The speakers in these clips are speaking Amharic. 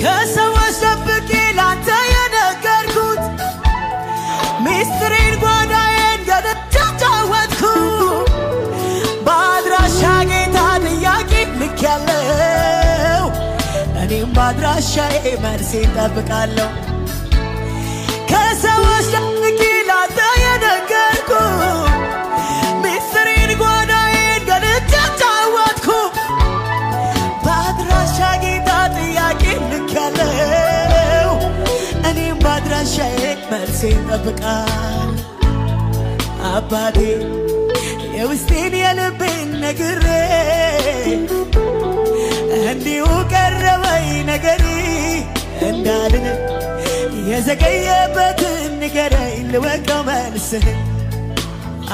ከሰዎች ደብቄ ላንተ የነገርኩት ሚስጥሬን ጓዳዬን ገልጬ ተጫወትኩ። በአድራሻ ጌታ ጥያቄ ልኬያለሁ፣ እኔም በአድራሻዬ መልሴን እጠብቃለሁ። ከሰዎች ደብቄ ላንተ የነገርኩት ሚስጥሬን ጓዳዬን ገልጬ ተጫወትኩ። በአድራሻ ጌታ ጥያቄ ልኬያለሁ፣ እኔም በአድራሻዬ መልሴን እጠብቃለሁ። አባቴ የውስጤን የልቤን ነግሬ እንዲሁ ቀረበኝ ነገሬ እንዳልን የዘገየበትን ንገረኝ ልወቀው መልስህን።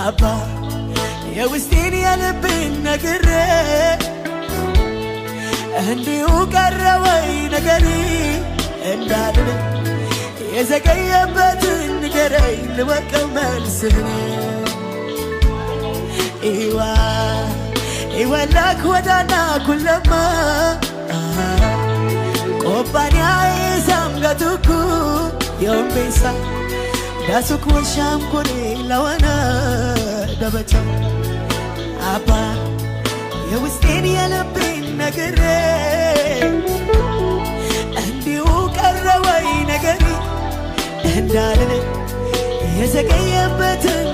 አባ የውስጤን የልቤን ነግሬ እንዲሁ ቀረበኝ ነገሬ እንዳልን የዘገየበትን ንገረኝ ልወቀው መልስህን። ኢዋ ኢወላክ ወዳና ኩለማ ቆባንያ ሳምጋቱኩ yombesa dasuku shamkuri lawana ደበቻ። አባ የውስጤን የልቤን ነግሬ እንዲሁ ቀረ ወይ ነገሬ እንዳልል የዘገየበትን